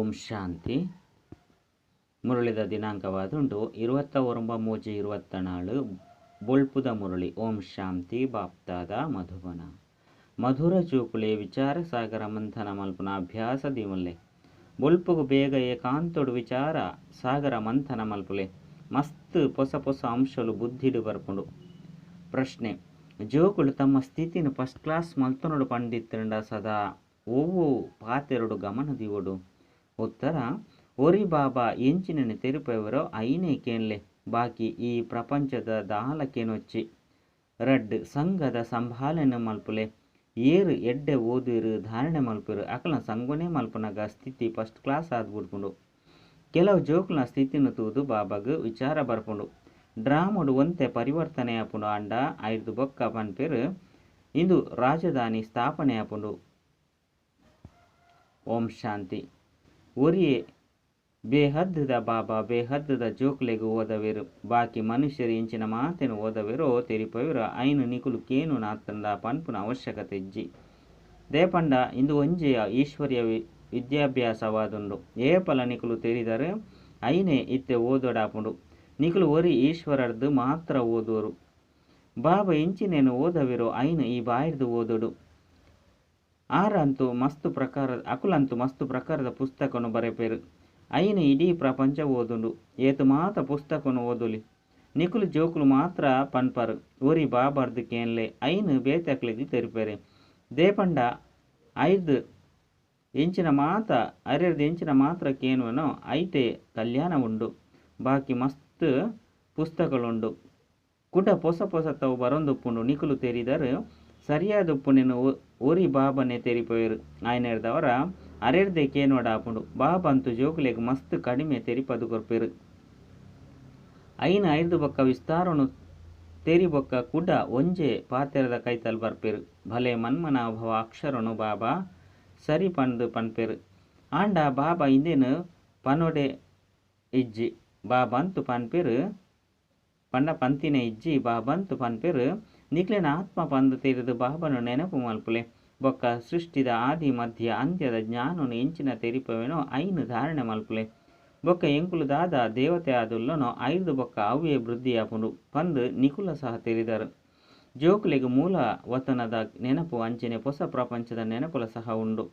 ಓಂ ಶಾಂತಿ. ಮುರಳಿದ ದಿನಾಂಕವಾದುಂಡು 29/3/24. ಬೊಳ್ಪುದ ಮುರಳಿ. ಓಂ ಶಾಂತಿ. ಬಾಪ್ತಾದ ಮಧುಬನ. ಮಧುರ ಜೋಕುಲೆ ವಿಚಾರ ಸಾಗರ ಮಂಥನ ಮಲ್ಪುನ ಅಭ್ಯಾಸ ದಿಮಲ್ಲೆ. ಬೊಳ್ಪುಗು ಬೇಗ ಏಕಾಂತೊಡು ವಿಚಾರ ಸಾಗರ ಮಂಥನ ಮಲ್ಪುಲೆ. ಮಸ್ತ್ ಪೊಸ ಪೊಸ ಅಂಶಲು ಬುದ್ಧಿಡು ಬರ್ಪುಂಡು. ಪ್ರಶ್ನೆ: ಜೋಕುಲು ತಮ್ಮ ಸ್ಥಿತಿನ್ ಫಸ್ಟ್ ಕ್ಲಾಸ್ ಮಲ್ತೊನೊಡು ಪಂದಿತ್ತಂಡ ಸದಾ ಒವ್ವು ಪಾತೆರೊಡು ಗಮನ ದೀವೊಡು? ಉತ್ತರ: ಒರಿ ಬಾಬಾ ಎಂಚಿನನೆ ತೆರಿಪವೆರೋ ಐನೇ ಕೇನ್ಲೆ, ಬಾಕಿ ಈ ಪ್ರಪಂಚದ ದಾಲ ಕೇನೊಚ್ಚಿ. ರಡ್ಡ್, ಸಂಘದ ಸಂಭಾಲನೆ ಮಲ್ಪುಲೆ. ಏರ್ ಎಡ್ಡೆ ಓದುವೆರ್, ಧಾರಣೆ ಮಲ್ಪುವೆರ್ ಅಕಲ್ನ ಸಂಗೊನೇ ಮಲ್ಪುನಗ ಸ್ಥಿತಿ ಫಸ್ಟ್ ಕ್ಲಾಸ್ ಆದ್ ಬುಡ್ಪುಂಡು. ಕೆಲವು ಜೋಕುಲ್ನ ಸ್ಥಿತಿನ್ ತೂದು ಬಾಬಾಗ್ ವಿಚಾರ ಬರ್ಪುಂಡು. ಡ್ರಾಮೊಡು ಒಂತೆ ಪರಿವರ್ತನೆ ಆಪುಂಡು. ಆಂಡ ಐರ್ದ್ ಬೊಕ್ಕ ಪನ್ಪೆರ್ ಇಂದು ರಾಜಧಾನಿ ಸ್ಥಾಪನೆ ಆಪುಂಡು. ಓಂ ಶಾಂತಿ. ಒರಿಯೇ ಬೇಹದ್ದ ಬಾಬಾ ಬೇಹದ್ದ ಜೋಕುಲೆಗ್ ಓದವೆರ್. ಬಾಕಿ ಮನುಷ್ಯೆರ್ ಎಂಚಿನ ಮಾತೆನ್ ಓದವೆರೋ ತೆರಿಪವೆರೋ ಐನ್ ನಿಕುಲು ಕೇನುನ ಅತ್ತಂಡ ಪನ್ಪುನ ಅವಶ್ಯಕತೆ ಇಜ್ಜಿ. ದಾಯೆ ಪಂಡ ಇಂದು ಒಂಜೇ ಈಶ್ವರ್ಯ ವಿದ್ಯಾಭ್ಯಾಸವಾದುಂಡು. ಏಪಲ ನಿಕುಲು ತೆರಿದರೆ ಐನೇ ಇತ್ತೆ ಓದೊಡಾಪುಂಡು. ನಿಕುಲು ಒರಿ ಈಶ್ವರರ್ದ್ ಮಾತ್ರ ಓದುವರು. ಬಾಬಾ ಎಂಚಿನೇನ್ ಓದವೆರೋ ಐನ್ ಈ ಬಾಯಿರ್ದ್ ಓದೊಡು. ಆರಂತೂ ಮಸ್ತ್ ಪ್ರಕಾರ ಅಕುಲಂತೂ ಮಸ್ತ್ ಪ್ರಕಾರದ ಪುಸ್ತಕನು ಬರೆಪೆರ್. ಐನ್ ಇಡೀ ಪ್ರಪಂಚ ಓದುಂಡು. ಏತ್ ಮಾತ ಪುಸ್ತಕನು ಓದೊಲಿ. ನಿಕುಲು ಜೋಕುಲು ಮಾತ್ರ ಪನ್ಪರ್ ಒರಿ ಬಾಬಾರ್ದ್ ಕೇನ್ಲೆ ಐನ್ ಬೇತೆಕ್ಲೆಗ್ ತೆರಿಪೆರೆ. ದಾಯೆ ಪಂಡ ಐರ್ದ್ ಎಂಚಿನ ಮಾತ ಅರೆರ್ದ್ ಎಂಚಿನ ಮಾತ್ರ ಕೇನುವನೋ ಐಟೇ ಕಲ್ಯಾಣ ಉಂಡು. ಬಾಕಿ ಮಸ್ತ್ ಪುಸ್ತಕಲುಂಡು. ಕುಡ ಪೊಸ ಪೊಸತವು ಬರೊಂದುಪ್ಪುಂಡು. ನಿಕುಲು ತೆರಿದರೆ ಸರಿಯಾದ ಉಪ್ಪುನೆನ್ ಒರಿ ಬಾಬಾನೇ ತೆರಿಪವೆರ್. ಆಯನೆರ್ದಾವರ ಅರೆರ್ದೇ ಕೇನೊಡಾಪುಂಡು. ಬಾಬಾ ಅಂತೂ ಜೋಕುಲೆಗ್ ಮಸ್ತ್ ಕಡಿಮೆ ತೆರಿಪದ್ ಕೊರ್ಪೆರ್. ಐನ್ ಐರ್ದ್ ಬೊಕ್ಕ ವಿಸ್ತಾರನು ತೆರಿ ಬೊಕ್ಕ ಕುಡ ಒಂಜೇ ಪಾತೆರದ ಕೈತಲ್ ಬರ್ಪೆರ್. ಭಲೆ ಮನ್ಮನಾಭವ ಅಕ್ಷರನು ಬಾಬಾ ಸರಿ ಪಂದ್ ಪನ್ಪೆರ್. ಆಂಡ ಬಾಬಾ ಇಂದೆನ್ ಪನೊಡೆ ಇಜ್ಜಿ. ಬಾಬಾ ಅಂತೂ ಪನ್ಪೆರ್ ಪಂಡ ಪಂತಿನೇ ಇಜ್ಜಿ. ಬಾಬಾ ಅಂತೂ ಪನ್ಪೆರ್ ನಿಕ್ಲೆನ ಆತ್ಮ ಪಂದ್ ತೆರಿದು ಬಾಬಾನ ನೆನಪು ಮಲ್ಪುಲೆ. ಬೊಕ್ಕ ಸೃಷ್ಟಿದ ಆದಿ ಮಧ್ಯ ಅಂತ್ಯದ ಜ್ಞಾನನು ಎಂಚಿನ ತೆರಿಪವೆನೋ ಐನ್ ಧಾರಣೆ ಮಲ್ಪುಲೆ. ಬೊಕ್ಕ ಎಂಕುಲು ದಾದ ದೇವತೆ ಆದುಲ್ಲನೋ ಐರ್ದ್ ಬೊಕ್ಕ ಅವ್ವೇ ವೃದ್ಧಿಯಾಪುಂಡು ಪಂದ್ ನಿಕುಲ ಸಹ ತೆರಿದರು. ಜೋಕುಲೆಗ್ ಮೂಲ ವತನದ ನೆನಪು ಅಂಚನೆ ಪೊಸ ಪ್ರಪಂಚದ ನೆನಪುಲ ಸಹ ಉಂಡು.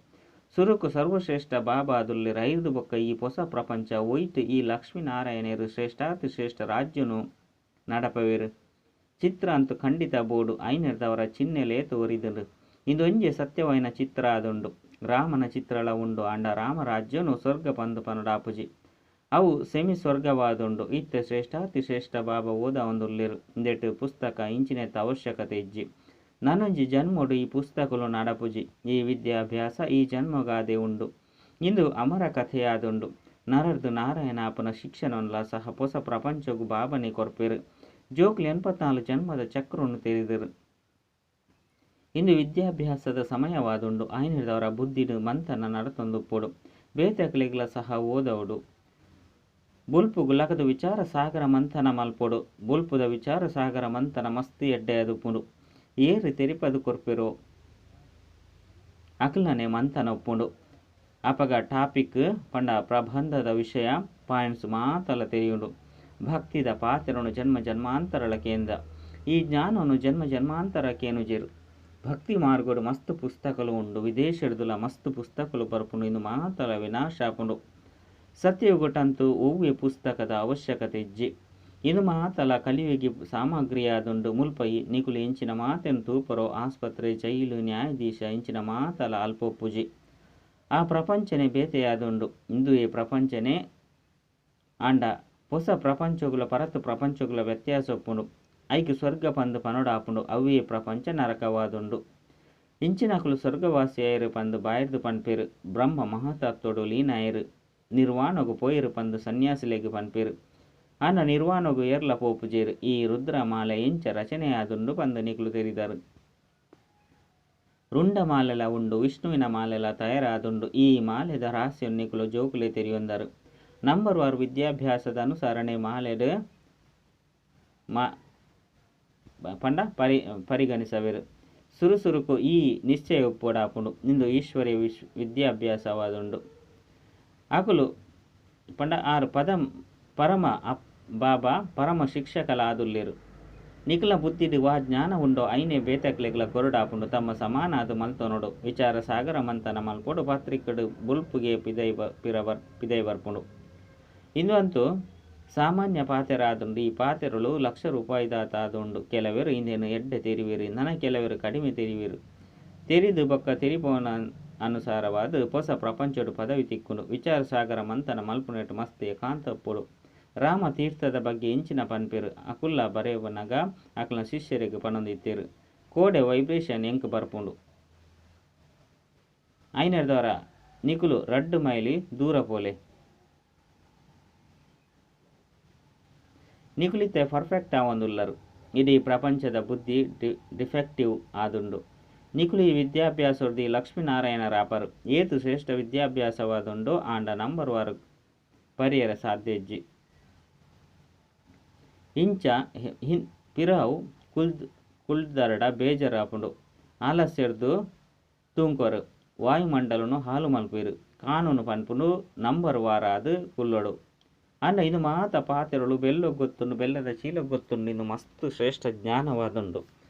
ಸುರುಕು ಸರ್ವಶ್ರೇಷ್ಠ ಬಾಬಾ ಆದುಲ್ಲೆರ್. ಐರ್ದ್ ಬೊಕ್ಕ ಈ ಪೊಸ ಪ್ರಪಂಚ ಒಯಿಟ್ ಈ ಲಕ್ಷ್ಮೀ ನಾರಾಯಣೆರ್ ಶ್ರೇಷ್ಠಾತಿ ಶ್ರೇಷ್ಠ ರಾಜ್ಯನು ನಡಪವೆರ್. ಚಿತ್ರ ಅಂತೂ ಖಂಡಿತ ಬೋಡು. ಐನೆರ್ದಾವರ ಚಿಹ್ನೆಲು ಏತ್ ಒರಿದುಂಡು. ಇಂದೊಂಜಿ ಸತ್ಯವಾಯಿನ ಚಿತ್ರ ಆದುಂಡು. ರಾಮನ ಚಿತ್ರಲ ಉಂಡು. ಆಂಡ ರಾಮರಾಜ್ಯನು ಸ್ವರ್ಗ ಪಂದ್ ಪನೊಡಾಪುಜಿ. ಅವು ಸೆಮಿ ಸ್ವರ್ಗವಾದುಂಡು. ಇತ್ತೆ ಶ್ರೇಷ್ಠಾತಿ ಶ್ರೇಷ್ಠ ಬಾಬಾ ಓದಾವೊಂದುಲ್ಲೆರ್. ಇಂದೆಟ್ ಪುಸ್ತಕ ಇಂಚಿನೆತ್ತ ಅವಶ್ಯಕತೆ ಇಜ್ಜಿ. ನನೊಂಜಿ ಜನ್ಮೊಡು ಈ ಪುಸ್ತಕಲು ನಡಪುಜಿ. ಈ ವಿದ್ಯಾಭ್ಯಾಸ ಈ ಜನ್ಮಗಾದೆ ಉಂಡು. ಇಂದು ಅಮರ ಕಥೆಯಾದುಂಡು. ನರರ್ದ್ ನಾರಾಯಣ ಆಪುನ ಶಿಕ್ಷಣನ್ಲ ಸಹ ಪೊಸ ಪ್ರಪಂಚಗ್ ಬಾಬಾನೇ ಕೊರ್ಪೆರ್. ಜೋಕುಲು 84 ಜನ್ಮದ ಚಕ್ರನು ತೆರಿದೆರ್. ಇಂದು ವಿದ್ಯಾಭ್ಯಾಸದ ಸಮಯವಾದುಂಡು. ಆಯನೆರ್ದಾವರ ಬುದ್ಧಿಡ್ ಮಂಥನ ನಡತೊಂದುಪ್ಪೊಡು. ಬೇತೆಕ್ಲೆಗ್ಲ ಸಹ ಓದವೊಡು. ಬೊಲ್ಪುಗು ಲಕುದು ವಿಚಾರ ಸಾಗರ ಮಂಥನ ಮಲ್ಪೊಡು. ಬೊಲ್ಪುದ ವಿಚಾರ ಸಾಗರ ಮಂಥನ ಮಸ್ತ್ ಎಡ್ಡೆ ಆದುಪ್ಪುಂಡು. ಏರ್ ತೆರಿಪದ್ ಕೊರ್ಪೆರೋ ಅಕಲ್ನನೇ ಮಂಥನ ಉಪ್ಪುಂಡು. ಅಪಗ ಟಾಪಿಕ್ ಪಂಡ ಪ್ರಬಂಧದ ವಿಷಯ ಪಾಯಿಂಟ್ಸ್ ಮಾತಲ ತೆರಿಯುಂಡು. ಭಕ್ತಿದ ಪಾತೆರನು ಜನ್ಮ ಜನ್ಮಾಂತರಲ ಕೇಂದ. ಈ ಜ್ಞಾನನು ಜನ್ಮ ಜನ್ಮಾಂತರ ಕೇನುಜೆರ್. ಭಕ್ತಿ ಮಾರ್ಗಡು ಮಸ್ತ್ ಪುಸ್ತಕಲು ಉಂಡು. ವಿದೇಶಡ್ದುಲ ಮಸ್ತ್ ಪುಸ್ತಕಲು ಬರ್ಪುಂಡು. ಇಂದು ಮಾತಲ ವಿನಾಶ ಆಪುಂಡು. ಸತ್ಯಯುಗಟಂತೂ ಒವ್ವೆ ಪುಸ್ತಕದ ಅವಶ್ಯಕತೆ ಇಜ್ಜಿ. ಇಂದು ಮಾತಲ ಕಲಿಯುಗಿ ಸಾಮಗ್ರಿಯಾದುಂಡು. ಮುಲ್ಪ ನಿಕುಲು ಎಂಚಿನ ಮಾತೆನ್ ತೂಪರೋ ಆಸ್ಪತ್ರೆ, ಜೈಲು, ನ್ಯಾಯಾಧೀಶ ಇಂಚಿನ ಮಾತಲ ಅಲ್ಪ ಉಪ್ಪುಜಿ. ಆ ಪ್ರಪಂಚನೇ ಬೇತೆಯಾದುಂಡು. ಇಂದುವೇ ಪ್ರಪಂಚನೇ ಆಂಡ ಪೊಸ ಪ್ರಪಂಚಗುಲ ಪರತ್ ಪ್ರಪಂಚಗುಲ ವ್ಯತ್ಯಾಸ ಉಪ್ಪುಂಡು. ಐಕ್ ಸ್ವರ್ಗ ಪಂದ್ ಪನೊಡಾಪುಂಡು. ಅವ್ವೇ ಪ್ರಪಂಚ ನರಕವಾದುಂಡು. ಇಂಚಿನಕುಲು ಸ್ವರ್ಗವಾಸಿಯಾಯೆರ್ ಪಂದ್ ಬಾಯಿರ್ದ್ ಪನ್ಪೆರ್. ಬ್ರಹ್ಮ ಮಹತತ್ವಡ್ ಲೀನಾಯೆರ್ ನಿರ್ವಾಣಗ್ ಪೋಯೆರ್ ಪಂದ್ ಸನ್ಯಾಸಿಲೆಗ್ ಪನ್ಪೆರ್. ಆಂಡ ನಿರ್ವಾಣಗ್ ಏರ್ಲ ಪೋಪುಜೆರ್. ಈ ರುದ್ರಮಾಲೆ ಎಂಚ ರಚನೆಯಾದುಂಡು ಪಂದ್ ನಿಕುಲು ತೆರಿದರ್. ರುಂಡಮಾಲೆಲ ಉಂಡು. ವಿಷ್ಣುವಿನ ಮಾಲೆಲ ತಯಾರಾದುಂಡು. ಈ ಮಾಲೆದ ರಹಸ್ಯನ್ ನಿಕುಲು ಜೋಕುಲೇ ತೆರಿಯೊಂದರ್. ನಂಬರ್ವಾರ್ ವಿದ್ಯಾಭ್ಯಾಸದ ಅನುಸಾರನೇ ಮಾಲೆಡ್ ಪಂಡ ಪರಿಗಣಿಸವೆರ್. ಸುರು ಸುರುಕು ಈ ನಿಶ್ಚಯ ಉಪ್ಪೊಡಾಪುಂಡು. ಇಂದು ಈಶ್ವರ್ಯ ವಿದ್ಯಾಭ್ಯಾಸವಾದುಂಡು. ಅಕುಲು ಪಂಡ ಆರ್ ಪದಂ ಪರಮ ಅಪ್ ಬಾಬಾ ಪರಮ ಶಿಕ್ಷಕಲ ಆದುಲ್ಲೆರ್. ನಿಕಲ್ನ ಬುದ್ಧಿಡ್ ವಾ ಜ್ಞಾನ ಉಂಡೋ ಐನೇ ಬೇತೆಕ್ಲೆಗ್ಲ ಕೊರೊಡಾಪುಂಡು ತಮ್ಮ ಸಮಾನಾದ್ ಮಲ್ತೊನೊಡು. ವಿಚಾರ ಸಾಗರ ಮಂಥನ ಮಲ್ಪೊಡು ಪತ್ರಿಕೆಡ್ ಬೊಲ್ಪುಗೇ ಪಿದಯಿ ಪಿರ ಪಿದಯಿ ಬರ್ಪುಂಡು. ಇಂದು ಅಂತೂ ಸಾಮಾನ್ಯ ಪಾತೆರ ಆದುಂಡು. ಈ ಪಾತೆರೊಲು ಲಕ್ಷ ರೂಪಾಯಿದಾತ್ ಆದುಂಡು. ಕೆಲವೆರ್ ಇಂದೆನ್ ಎಡ್ಡೆ ತೆರಿವೆರ್ ನನ ಕೆಲವೆರ್ ಕಡಿಮೆ ತೆರಿವೆರ್. ತೆರಿದ್ ಬೊಕ್ಕ ತೆರಿಪಾವುನ ಅನುಸಾರವಾದ್ ಪೊಸ ಪ್ರಪಂಚೊಡು ಪದವಿ ತಿಕ್ಕುಂಡು. ವಿಚಾರ ಸಾಗರ ಮಂಥನ ಮಲ್ಪುನೇಟ ಮಸ್ತ್ ಏಕಾಂತ ಉಪ್ಪೊಡು. ರಾಮ ತೀರ್ಥದ ಬಗ್ಗೆ ಇಂಚಿನ ಪನ್ಪೆರ್ ಅಕುಲ್ಲಾ ಬರೆನಗ ಅಕಲ್ನ ಶಿಷ್ಯೆರೆಗ್ ಪನೊಂದಿತ್ತೆರ್ ಕೋಡೆ ವೈಬ್ರೇಶನ್ ಎಂಕ್ ಬರ್ಪುಂಡು. ಐನೆಡ್ದಾವರ ನಿಕುಲು ರಡ್ಡ್ ಮೈಲಿ ದೂರ ಪೋಲೆ. ನಿಕುಲು ಇತ್ತೆ ಪರ್ಫೆಕ್ಟ್ ಆವೊಂದುಲ್ಲರ್. ಇಡೀ ಪ್ರಪಂಚದ ಬುದ್ಧಿ ಡಿಫೆಕ್ಟಿವ್ ಆದುಂಡು. ನಿಕುಲು ಈ ವಿದ್ಯಾಭ್ಯಾಸೊಡ್ದು ಲಕ್ಷ್ಮೀ-ನಾರಾಯಣರಾಪರ್. ಏತ್ ಶ್ರೇಷ್ಠ ವಿದ್ಯಾಭ್ಯಾಸವಾದುಂಡು ಆಂಡ ನಂಬರ್ವಾರ್ ಪರಿಯೆರೆ ಸಾಧ್ಯ ಇಜ್ಜಿ. ಇಂಚ ಪಿರವು ಕುಲ್ದರ್ಡ ಬೇಜಾರ್ ಆಪುಂಡು. ಆಲಸ್ಯರ್ದ್ ತೂಂಕುವರ್. ವಾಯುಮಂಡಲನ್ ಹಾಳು ಮಲ್ಪುವೆರ್. ಕಾನೂನು ಪನ್ಪುಂಡು ನಂಬರ್ ವಾರಾದ್ ಕುಲ್ಲೊಡು. ಆಂಡ ಇಂದು ಮಾತ ಪಾತೆರೊಲು ಬೆಲ್ಲೊಗು ಗೊತ್ತುಂಡು ಬೆಲ್ಲದ ಚೀಲಗ್ ಗೊತ್ತುಂಡು ಇಂದು ಮಸ್ತ್ ಶ್ರೇಷ್ಠ ಜ್ಞಾನವಾದುಂಡು.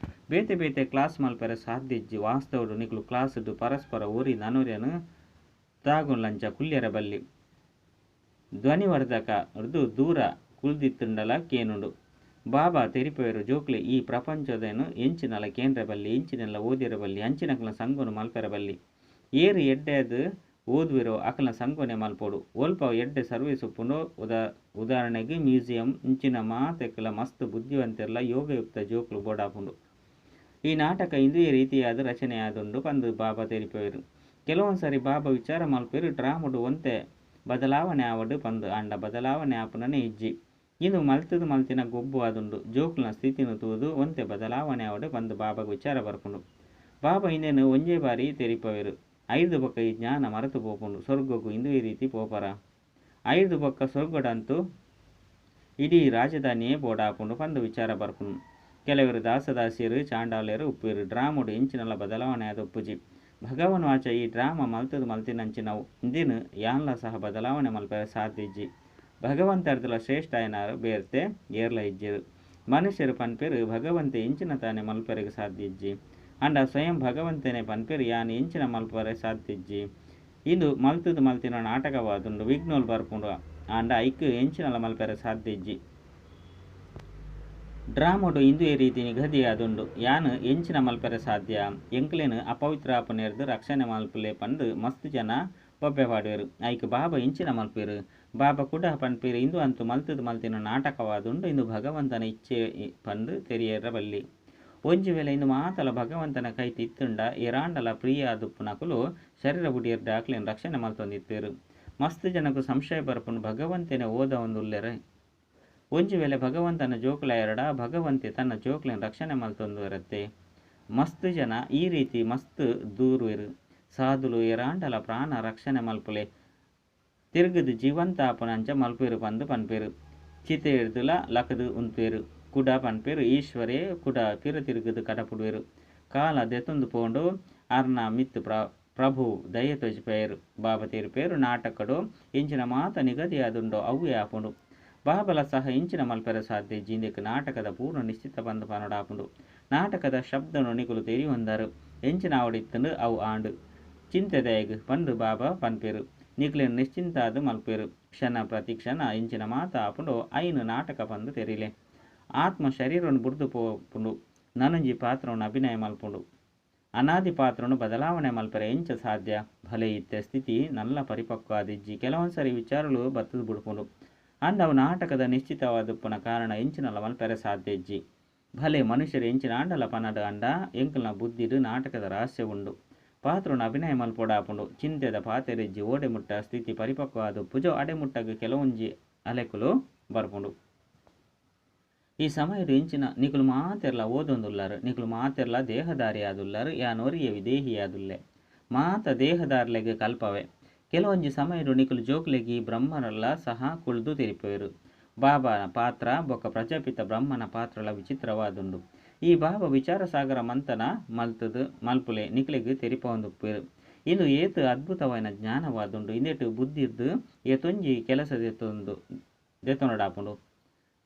ಬೇತೆ ಬೇತೆ ಕ್ಲಾಸ್ ಮಲ್ಪೆರೆ ಸಾಧ್ಯ ಇಜ್ಜಿ. ವಾಸ್ತವಡ್ ನಿಕುಲು ಕ್ಲಾಸ್ ಡ್ ಪರಸ್ಪರ ಒರಿ ನನೊರಿಯನ್ ತಾಗುಲಂಚ ಕುಲ್ಯೆರೆ ಬಲ್ಲಿ. ಧ್ವನಿವರ್ಧಕ ರ್ದ್ ದೂರ ಕುಲ್ದಿತ್ತುಂಡಲ ಕೇನುಂಡು. ಬಾಬಾ ತೆರಿಪಾಯೆರ್ ಜೋಕುಲೆ ಈ ಪ್ರಪಂಚದೆನ್ ಎಂಚಿನಲ ಕೇಂಡ್ರೆ ಬಲ್ಲಿ ಎಂಚಿನೆನ್ಲ ಓದಿಯೆರೆ ಬಲ್ಲಿ ಅಂಚಿನಕ್ಲೆನ ಸಂಗೊನು ಮಲ್ಪೆರೆ ಬಲ್ಲಿ. ಏರ್ ಎಡ್ಡೆಯಾದ್ ಓದುವೆರೋ ಅಕಲ್ನ ಸಂಗೊನೆ ಮಲ್ಪೊಡು. ಒಲ್ಪ ಎಡ್ಡೆ ಸರ್ವಿಸ್ ಉಪ್ಪುಂಡೋ ಉದಾಹರಣೆಗ್ ಮ್ಯೂಸಿಯಂ ಇಂಚಿನ ಮಾತೆಕ್ಲ ಮಸ್ತ್ ಬುದ್ಧಿವಂತೆರ್ಲ ಯೋಗಯುಕ್ತ ಜೋಕುಲು ಬೋಡಾಪುಂಡು. ಈ ನಾಟಕ ಇಂದುವೇ ರೀತಿಯಾದ್ ರಚನೆಯಾದುಂಡು ಪಂದ್ ಬಾಬಾ ತೆರಿಪಾಯೆರ್. ಕೆಲವೊಂದು ಸಾರಿ ಬಾಬಾ ವಿಚಾರ ಮಲ್ಪುವೆರ್ ಡ್ರಾಮಡ್ ಒಂತೆ ಬದಲಾವಣೆ ಆವಡ್ ಪಂದ್ ಆಂಡ ಬದಲಾವಣೆ ಆಪುನನೇ ಇಜ್ಜಿ. ಇಂದು ಮಲ್ತ್ ಮಲ್ತಿನ ಗೊಬ್ಬು ಆದುಂಡು. ಜೋಕುಲ್ನ ಸ್ಥಿತಿನ್ ತೂದು ಒಂತೆ ಬದಲಾವಣೆ ಆವಡ್ ಪಂದ್ ಬಾಬಾಗ್ ವಿಚಾರ ಬರ್ಪುಂಡು. ಬಾಬಾ ಇಂದೆನ್ ಒಂಜೇ ಬಾರಿ ತೆರಿಪಾವೆರ್. ಐರ್ದ್ ಬೊಕ್ಕ ಈ ಜ್ಞಾನ ಮರತ್ ಪೋಪುಂಡು. ಸ್ವರ್ಗಗ್ ಇಂದುವೇ ರೀತಿ ಪೋಪರ. ಐರ್ದ್ ಬೊಕ್ಕ ಸ್ವರ್ಗಡಂತೂ ಇಡೀ ರಾಜಧಾನಿಯೇ ಬೋಡಾಪುಂಡು ಪಂದ್ ವಿಚಾರ ಬರ್ಪುಂಡು. ಕೆಲವೆರ್ ದಾಸ-ದಾಸಿಯೆರ್ ಚಾಂಡಾಲೆರ್ ಉಪ್ಪುವೆರ್. ಡ್ರಾಮಡ್ ಎಂಚಿನಲ ಬದಲಾವಣೆ ಆದ್ ಉಪ್ಪುಜಿ. ಭಗವಾನ್ ವಾಚ ಈ ಡ್ರಾಮ ಮಲ್ತ್ ಮಲ್ತಿನಂಚಿನವು. ಇಂದೆನ್ ಯಾನ್ಲ ಸಹ ಬದಲಾವಣೆ ಮಲ್ಪೆರೆ ಸಾಧ್ಯ ಇಜ್ಜಿ. ಭಗವಂತರ್ದಲ ಶ್ರೇಷ್ಠ ಆಯನಾರ್ ಬೇತೆ ಏರ್ಲ ಇಜ್ಜೆರ್. ಮನುಷ್ಯೆರ್ ಪನ್ಪೆರ್ ಭಗವಂತೆ ಇಂಚಿನ ದಾನೆ ಮಲ್ಪೆರೆಗ್ ಸಾಧ್ಯ ಇಜ್ಜಿ. ಆಂಡ ಸ್ವಯಂ ಭಗವಂತೆನೆ ಪನ್ಪೆರ್ ಯಾನ್ ಎಂಚಿನ ಮಲ್ಪೆರೆ ಸಾಧ್ಯ ಇಜ್ಜಿ. ಇಂದು ಮಲ್ತ್ ಮಲ್ತಿನ ನಾಟಕವಾದುಂಡು. ವಿಘ್ನೊಲು ಬರ್ಪುಂಡು ಆಂಡ ಐಕ್ ಎಂಚಿನಲ ಮಲ್ಪೆರೆ ಸಾಧ್ಯ ಇಜ್ಜಿ. ಡ್ರಾಮಡ್ ಇಂದುವೇ ರೀತಿ ನಿಗದಿಯಾದುಂಡು. ಯಾನ್ ಎಂಚಿನ ಮಲ್ಪೆರೆ ಸಾಧ್ಯ. ಎಂಕ್ಲೆನ್ ಅಪವಿತ್ರ ಆಪುನೆರ್ದ್ ರಕ್ಷಣೆ ಮಲ್ಪುಲೆ ಪಂದ್ ಮಸ್ತ್ ಜನ ಬೊಬ್ಬೆ ಪಾಡುವೆರ್. ಐಕ್ ಬಾಬಾ ಎಂಚಿನ ಮಲ್ಪುವೆರ್. ಬಾಬಾ ಕುಡ ಪನ್ಪೆರ್ ಇಂದು ಅಂತೂ ಮಲ್ತ್ ಮಲ್ತಿನ ನಾಟಕವಾದುಂಡು. ಇಂದು ಭಗವಂತನ ಇಚ್ಛೆ ಪಂದ್ ತೆರಿಯೆರೆ ಬಲ್ಲಿ. ಒಂಜಿ ವೇಳೆ ಇಂದು ಮಾತಲ ಭಗವಂತನ ಕೈಟ್ ಇತ್ತುಂಡ ಏರಾಂಡಲ ಪ್ರಿಯ ಆದುಪ್ಪುನಕುಲು ಶರೀರ ಬುಡಿಯೆರ್ಡ ಅಕ್ಲೆನ್ ರಕ್ಷಣೆ ಮಲ್ತೊಂದಿತ್ತೆರ್. ಮಸ್ತ್ ಜನಕ್ ಸಂಶಯ ಬರ್ಪುಂಡು ಭಗವಂತನೇ ಓದವೊಂದುಲ್ಲೆರ್. ಒಂಜಿ ವೇಳೆ ಭಗವಂತನ ಜೋಕುಲಾಯೆರ್ಡ ಭಗವಂತೆ ತನ್ನ ಜೋಕುಲೆನ್ ರಕ್ಷಣೆ ಮಲ್ತೊಂದುವೆರತ್ತೆ. ಮಸ್ತ್ ಜನ ಈ ರೀತಿ ಮಸ್ತ್ ದೂರುವೆರ್. ಸಾಧುಲು ಏರಾಂಡಲ ಪ್ರಾಣ ರಕ್ಷಣೆ ಮಲ್ಪುಲೆ ತಿರ್ಗುದು ಜೀವಂತ ಆಪುನಂಚ ಮಲ್ಪುವೆರ್ ಪಂದ್ ಪನ್ಪೆರ್. ಚಿತೆರ್ದಲ ಲಕುದು ಉಂತುವೆರ್. ಕುಡ ಪನ್ಪೆರ್ ಈಶ್ವರೇ ಕುಡ ಪಿರ ತಿರುಗುದು ಕಡಪುಡುವೆರ್. ಕಾಲ ದೆತೊಂದು ಪೋಂಡು ಆರ್ನ ಮಿತ್ತ್ ಪ್ರಭು ದಯೆ ತೋಜಿಪಾಯೆರ್. ಬಾಬಾ ತೆರಿಪಾಯೆರ್ ನಾಟಕಡ್ ಎಂಚಿನ ಮಾತ ನಿಗದಿಯಾದುಂಡೋ ಅವ್ವೇ ಆಪುಂಡು. ಬಾಬಲ ಸಹ ಎಂಚಿನ ಮಲ್ಪೆರೆ ಸಾಧ್ಯ ಇಜ್ಜಿ. ಇಂದೆಕ್ ನಾಟಕದ ಪೂರ್ಣ ನಿಶ್ಚಿತ ಪಂದ್ ಪನೊಡಾಪುಂಡು. ನಾಟಕದ ಶಬ್ದನ್ ನಿಕುಲು ತೆರಿಯೊಂದರ್. ಎಂಚಿನ ಆವೊಡಿತ್ತುಂಡು ಅವು ಆಂಡ್. ಚಿಂತೆ ದಾಯೆಗ್ ಪಂದ್ ಬಾಬಾ ಪನ್ಪೆರ್. ನಿಕ್ಲೆನ್ ನಿಶ್ಚಿಂತಾದ್ ಮಲ್ಪುವೆರ್. ಕ್ಷಣ ಪ್ರತಿ ಕ್ಷಣ ಎಂಚಿನ ಮಾತ ಆಪುಂಡೋ ಐನ್ ನಾಟಕ ಪಂದ್ ತೆರಿಲೆ. ಆತ್ಮ ಶರೀರನ್ ಬುಡ್ದು ಪೋಪುಂಡು. ನನೊಂಜಿ ಪಾತ್ರನ್ ಅಭಿನಯ ಮಲ್ಪುಂಡು. ಅನಾದಿ ಪಾತ್ರನ್ ಬದಲಾವಣೆ ಮಲ್ಪೆರೆ ಎಂಚ ಸಾಧ್ಯ. ಭಲೆ ಇತ್ತೆ ಸ್ಥಿತಿ ನನಲ ಪರಿಪಕ್ವ ಆದಿಜ್ಜಿ. ಕೆಲವೊಂದು ಸಾರಿ ವಿಚಾರಲು ಬತ್ತುದು ಬುಡ್ಪುಂಡು. ಆಂಡ ಅವು ನಾಟಕದ ನಿಶ್ಚಿತವಾದುಪ್ಪುನ ಕಾರಣ ಎಂಚಿನಲ ಮಲ್ಪೆರೆ ಸಾಧ್ಯ ಇಜ್ಜಿ. ಭಲೆ ಮನುಷ್ಯರು ಎಂಚಿನ ಆಂಡಲ ಪನಡ್ ಆಂಡ ಎಂಕಲ್ನ ಬುದ್ಧಿಡ್ ನಾಟಕದ ರಹಸ್ಯ ಉಂಡು. ಪಾತ್ರನ್ ಅಭಿನಯ ಮಲ್ಪೊಡಾಪುಂಡು. ಚಿಂತೆದ ಪಾತೆರಿಜ್ಜಿ. ಓಡೆ ಮುಟ್ಟ ಸ್ಥಿತಿ ಪರಿಪಕ್ವ ಆದುಪ್ಪುಜೋ ಅಡೆ ಮುಟ್ಟಗ್ ಕೆಲವೊಂಜಿ ಅಲೆಕುಲು ಬರ್ಪುಂಡು. ಈ ಸಮಯಡ್ ಎಂಚಿನ ನಿಕುಲು ಮಾತೆರ್ಲ ಓದೊಂದುಲ್ಲರ್. ನಿಕುಲು ಮಾತೆರ್ಲ ದೇಹದಾರಿ ಆದುಲ್ಲರ್. ಯಾನ್ ಒರಿಯೆ ವಿದೇಹಿ ಆದುಲ್ಲೆ. ಮಾತ ದೇಹದಾರ್ಲೆಗ್ ಕಲ್ಪವೆ. ಕೆಲವೊಂಜಿ ಸಮಯಡ್ ನಿಕುಲು ಜೋಕುಲೆಗ್ ಈ ಬ್ರಹ್ಮರ್ಲ ಸಹ ಕುಲ್ದು ತೆರಿಪಾವೆರ್. ಬಾಬಾನ ಪಾತ್ರ ಬೊಕ್ಕ ಪ್ರಜಾಪಿತ ಬ್ರಹ್ಮನ ಪಾತ್ರಲ ವಿಚಿತ್ರವಾದುಂಡು. ಈ ಬಾಬಾ ವಿಚಾರ ಸಾಗರ ಮಂಥನ ಮಲ್ಪುಲೆ ನಿಕ್ಲೆಗ್ ತೆರಿಪಾವೊಂದುಪ್ಪುವೆರ್. ಇಂದು ಏತ್ ಅದ್ಭುತವಾಯಿನ ಜ್ಞಾನವಾದುಂಡು. ಇಂದೆಟ್ ಬುದ್ಧಿರ್ದ್ ಏತೊಂಜಿ ಕೆಲಸ ದೆತ್ತೊಂದು ದೆತ್ತೊನೊಡಾಪುಂಡು.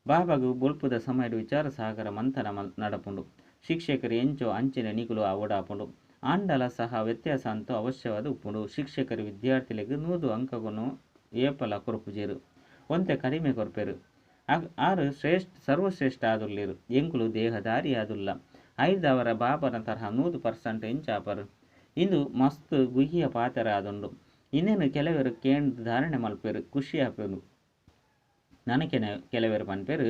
ಬಾಬಾಗು ಬೊಲ್ಪುದ ಸಮಯಡ್ ವಿಚಾರ ಸಾಗರ ಮಂಥನ ನಡಪುಂಡು. ಶಿಕ್ಷಕರು ಎಂಚೋ ಅಂಚನೆ ನಿಕುಲು ಆವೊಡಾಪುಂಡು. ಆಂಡಲ ಸಹ ವ್ಯತ್ಯಾಸ ಅಂತೂ ಅವಶ್ಯವಾದ ಉಪ್ಪುಂಡು. ಶಿಕ್ಷಕರು ವಿದ್ಯಾರ್ಥಿಲೆಗ್ 100 ಅಂಕಗುನು ಏಪಲ ಕೊರ್ಪುಜೆರು, ಒಂತೆ ಕಡಿಮೆ ಕೊರ್ಪೆರು. ಆರು ಶ್ರೇಷ್ಠ ಸರ್ವಶ್ರೇಷ್ಠ ಆದುಲ್ಲೆರು. ಎಂಕುಲು ದೇಹದಾರಿ ಆದುಲ್ಲ. ಐದಾವರ ಬಾಬನ ತರಹ 100% ಎಂಚಾಪರು. ಇಂದು ಮಸ್ತ್ ಗುಹ್ಯ ಪಾತ್ರ ಆದುಂಡು. ಇನ್ನೇನು ಕೆಲವರು ಕೇಂದ್ರ ಧಾರಣೆ ಮಲ್ಪೆರು, ಖುಷಿ ಆಪೆರು. ನನಕೆನ ಕೆಲವರು ಪನ್ಪೆರು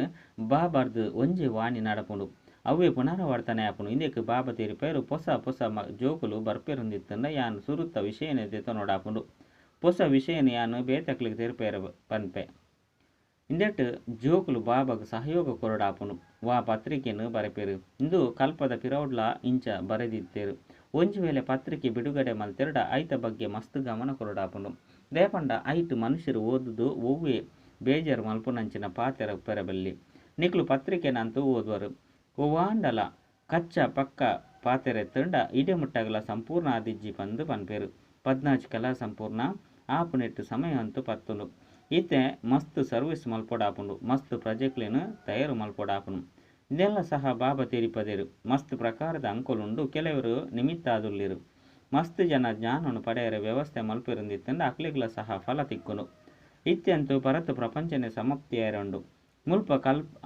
ಬಾಬಾರ್ದು ಒಂಜಿ ವಾಣಿ ನಡಪುಂಡು, ಅವೇ ಪುನರಾವರ್ತನೆ ಆಪುಂಡು. ಇಂದಕ್ಕೆ ಬಾಬಾ ತೆರಿಪೇರು ಪೊಸ ಪೊಸ ಜೋಕುಲು ಬರ್ಪೆರುಂದಿತ್ತಂಡ ಯಾನ್ ಸುರುತ್ತ ವಿಷಯನೇ ದೆತೊನೊಡಾಪುಂಡು. ಪೊಸ ವಿಷಯನ ಯಾನ್ ಬೇತಕ್ಲಿಗೆ ತೆರಿಪೇರು ಪನ್ಪೆ. ಇಂದೆಟ್ ಜೋಕುಲು ಬಾಬಾಗ್ ಸಹಯೋಗ ಕೊರಡಾಪುಂಡು. ವಾ ಪತ್ರಿಕೆಯನ್ನು ಬರೆಪೆರು. ಇಂದು ಕಲ್ಪದ ಪಿರೌಡ್ಲ ಇಂಚ ಬರೆದಿತ್ತೇರು. ಒಂಜಿ ವೇಳೆ ಪತ್ರಿಕೆ ಬಿಡುಗಡೆ ಮಲ್ತೆರಡ ಐತ ಬಗ್ಗೆ ಮಸ್ತ್ ಗಮನ ಕೊರಡಾಪುಂಡು. ದೇಪಂಡ ಐಟ್ ಮನುಷ್ಯರು ಓದುದು ಒವ್ವೆ ಬೇಜಾರು ಮಲ್ಪುನಂಚಿನ ಪಾತೆರ ಪೆರಬಲ್ಲಿ. ನಿಕ್ಲು ಪತ್ರಿಕೆನಂತೂ ಓದುವರು. ಒವ್ವಾಂಡಲ ಕಚ್ಚ ಪಕ್ಕ ಪಾತೆರೆತ್ತಂಡ ಇಡೆ ಮುಟ್ಟಗಲ ಸಂಪೂರ್ಣ ಆದಿಜ್ಜಿ ಪಂದು ಪನ್ಪೆರು. 14 ಕಲಾ ಸಂಪೂರ್ಣ ಆಪುನೆಟ್ಟು ಸಮಯ ಅಂತೂ ಪತ್ತುಂಡು. ಇತ್ತೆ ಮಸ್ತ್ ಸರ್ವಿಸ್ ಮಲ್ಪೊಡಾಪುಂಡು, ಮಸ್ತ್ ಪ್ರಜೆಕ್ಲೆನ್ ತಯಾರು ಮಲ್ಪೊಡಾಪುಂಡು. ಇದೆಲ್ಲ ಸಹ ಬಾಬಾ ತೆರಿಪದೇರು. ಮಸ್ತ್ ಪ್ರಕಾರದ ಅಂಕೊಲುಂಡು. ಕೆಲವರು ನಿಮಿತ್ತಾದುಲ್ಲೆರು. ಮಸ್ತ್ ಜನ ಜ್ಞಾನವನ್ನು ಪಡೆಯರೆ ವ್ಯವಸ್ಥೆ ಮಲ್ಪೆರುಂದಿತ್ತಂಡ ಅಕ್ಲೆಗ್ಲ ಸಹ ಫಲ ತಿಕ್ಕುಂಡು. ಇತ್ಯಂತೂ ಭರತ ಪ್ರಪಂಚನೆ ಸಮಾಪ್ತಿಯಾರುಂಡು. ಮುಲ್ಪ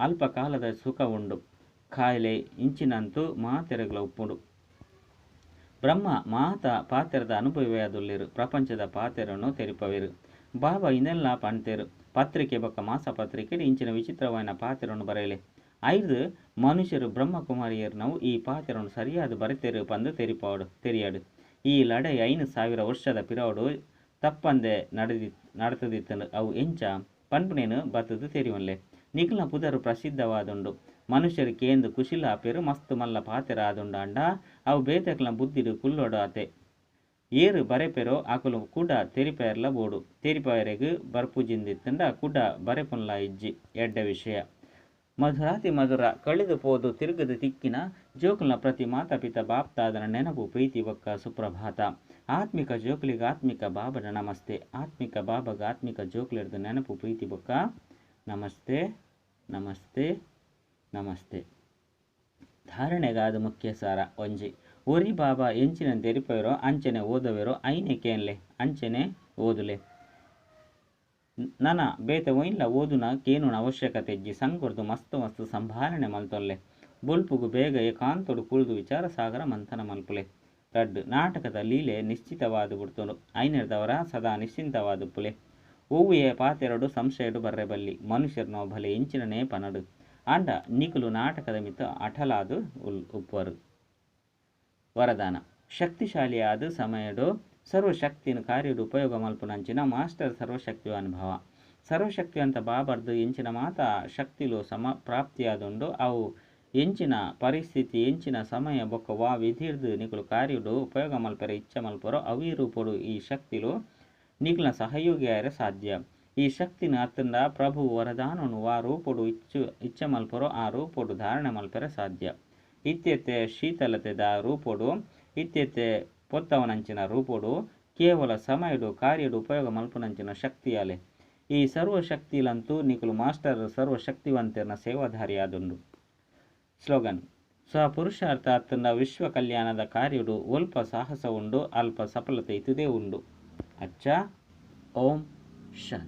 ಅಲ್ಪ ಕಾಲದ ಸುಖ ಉಂಡು. ಕಾಯಿಲೆ ಇಂಚಿನಂತೂ ಮಾತೆರೆಗ್ಲ ಉಪ್ಪುಂಡು. ಬ್ರಹ್ಮ ಮಾತ ಪಾತೆರದ ಅನುಭವಿಯಾದುಲ್ಲೆರು. ಪ್ರಪಂಚದ ಪಾತೆರನ್ನು ತೆರಿಪವೇರು. ಬಾಬಾ ಇದೆಲ್ಲ ಪಣ್ತೇರು. ಪತ್ರಿಕೆ ಬೊಕ್ಕ ಮಾಸ ಪತ್ರಿಕೆ ಇಂಚಿನ ವಿಚಿತ್ರವಾದ ಪಾತೆರನ್ನು ಬರೆಯಲೆ. ಐದು ಮನುಷ್ಯರು ಬ್ರಹ್ಮಕುಮಾರಿಯರು ನಾವು ಈ ಪಾತೆರನ್ನು ಸರಿಯಾದ ಬರೆತೇರು ಪಂದು ತೆರಿಪಾಡು ತೆರಿಯಾಡು. ಈ ಲಡೈ 5000 ವರ್ಷದ ಪಿರೌಡು ತಪ್ಪಂದೆ ನಡೆತದಿತ್ತನು. ಅವು ಎಂಚ ಪನ್ಪುನೇನು ಬತ್ತದು ತೆರಿವನ್ಲೆ. ನಿಕ್ಲ್ನ ಪುದರು ಪ್ರಸಿದ್ಧವಾದುಂಡು. ಮನುಷ್ಯರು ಕೇಂದು ಕುಶಿಲ ಆಪೇರು. ಮಸ್ತ್ ಮಲ್ಲ ಪಾತೆರ ಆದುಂಡಾಂಡ ಅವು ಬೇತಕ್ಲ ಬುದ್ಧಿಡು ಕುಲ್ಲೋಡು ಆತೆ. ಏರು ಬರೆಪೆರೋ ಅಕುಲು ಕೂಡ ತೆರಿಪೇರ್ಲ ಬೋಡು. ತೆರಿಪೇರೆಗ್ ಬರ್ಪುಜಿಂದಿತ್ತಂಡ ಕೂಡ ಬರೆಪುನ್ಲ ಇಜ್ಜಿ. ಎಡ್ಡೆ ವಿಷಯ. ಮಧುರಾತಿ ಮಧುರ ಕಳೆದು ಪೋದು ತಿರುಗದು ತಿಕ್ಕಿನ ಜೋಕುಲ್ನ ಪ್ರತಿ ಮಾತಾ ಪಿತ ಬಾಪ್ತಾದನ ನೆನಪು ಪ್ರೀತಿ ಬೊಕ್ಕ ಸುಪ್ರಭಾತ. ಆತ್ಮಿಕ ಜೋಕುಲಿಗೆ ಆತ್ಮಿಕ ಬಾಬನ ನಮಸ್ತೆ. ಆತ್ಮಿಕ ಬಾಬಗ ಆತ್ಮಿಕ ಜೋಕುಲಿರ್ದ ನೆನಪು ಪ್ರೀತಿ ಬೊಕ್ಕ ನಮಸ್ತೆ ನಮಸ್ತೆ ನಮಸ್ತೆ. ಧಾರಣೆಗಾದ ಮುಖ್ಯ ಸಾರ ಒಂಜಿ. ಒರಿ ಬಾಬಾ ಎಂಚಿನ ತೆರಿಪೇರೋ ಅಂಚನೆ ಓದವೇರೋ ಐನೆ ಕೇನ್ಲೆ ಅಂಚನೆ ಓದುಲೆ. ನನ ಬೇತೆ ಒಯ್ಲ ಓದುನ ಕೇನುನ ಅವಶ್ಯಕತೆ ಇಜ್ಜಿ. ಸಂಗೊರ್ದು ಮಸ್ತ್ ಮಸ್ತ್ ಸಂಭಾಲನೆ ಮಲ್ತೊಲ್ಲೆ. ಬೊಲ್ಪುಗು ಬೇಗ ಏಕಾಂತೊಡು ಕುಳ್ದು ವಿಚಾರ ಸಾಗರ ಮಂಥನ ಮಲ್ಪುಲೆ. ರಡ್ಡು ನಾಟಕದ ಲೀಲೆ ನಿಶ್ಚಿತವಾದ ಬಿಡ್ತೊಂಡು. ಐನೆರ್ದವರ ಸದಾ ನಿಶ್ಚಿಂತವಾದ ಪುಲೆ. ಒವ್ವೆಯ ಪಾತೆರಡು ಸಂಶಯಡು ಬರ್ರೆ ಬಲ್ಲಿ. ಮನುಷ್ಯರ್ನೋ ಭಲೆ ಇಂಚಿನನೇ ಪನಡು. ಆಂಡ ನಿಕುಲು ನಾಟಕದ ಮಿತ್ತ ಅಠಲಾದು ಉಪ್ಪರು. ವರದಾನ. ಶಕ್ತಿಶಾಲಿಯಾದ ಸಮಯಡು ಸರ್ವಶಕ್ತಿನ ಕಾರ್ಯಡು ಉಪಯೋಗ ಮಲ್ಪುನಂಚಿನ ಮಾಸ್ಟರ್ ಸರ್ವಶಕ್ತಿಯ ಅನುಭವ. ಸರ್ವಶಕ್ತಿಯಂತ ಬಾಬರ್ದು ಎಂಚಿನ ಮಾತ ಶಕ್ತಿಲು ಸಮ ಪ್ರಾಪ್ತಿಯಾದುಂಡು. ಅವು ಎಂಚಿನ ಪರಿಸ್ಥಿತಿ ಎಂಚಿನ ಸಮಯ ಬೊಕ್ಕ ವಾ ವಿಧಿರ್ದು ನಿಕುಲು ಕಾರ್ಯಡು ಉಪಯೋಗ ಮಲ್ಪೆರೆ ಇಚ್ಛೆ ಮಲ್ಪರೋ ಅವೇ ರೂಪಡು ಈ ಶಕ್ತಿಲು ನಿಕುಲ ಸಹಯೋಗಿಯಾರೆ ಸಾಧ್ಯ. ಈ ಶಕ್ತಿನ ಅತ್ತಂಡ ಪ್ರಭು ವರದಾನನು ವಾ ರೂಪಡು ಇಚ್ಛೆ ಮಲ್ಪರೋ ಆ ರೂಪಡು ಧಾರಣೆ ಮಲ್ಪೆರೆ ಸಾಧ್ಯ. ಇತ್ಯತೆ ಶೀತಲತೆದ ರೂಪಡು ಇತ್ಯತೆ ಪೊತ್ತವನಂಚಿನ ರೂಪಡು ಕೇವಲ ಸಮಯಡು ಕಾರ್ಯಡು ಉಪಯೋಗ ಮಲ್ಪುನಂಚಿನ ಶಕ್ತಿಯಾಲೆ. ಈ ಸರ್ವಶಕ್ತಿಲಂತೂ ನಿಕುಲು ಮಾಸ್ಟರ್ ಸರ್ವಶಕ್ತಿವಂತೆರ್ನ ಸೇವಾಧಾರಿಯಾದುಂಡು. ಸ್ಲೋಗನ್. ಸ್ವಪುರುಷಾರ್ಥ ಅತ್ತಂಡ ವಿಶ್ವ ಕಲ್ಯಾಣದ ಕಾರ್ಯಡು ಒಲ್ಪ ಸಾಹಸ ಉಂಡು ಅಲ್ಪ ಸಫಲತೆ ಇತುದೇ ಉಂಡು. ಅಚ್ಚ. ಓಂ ಶಾಂತಿ.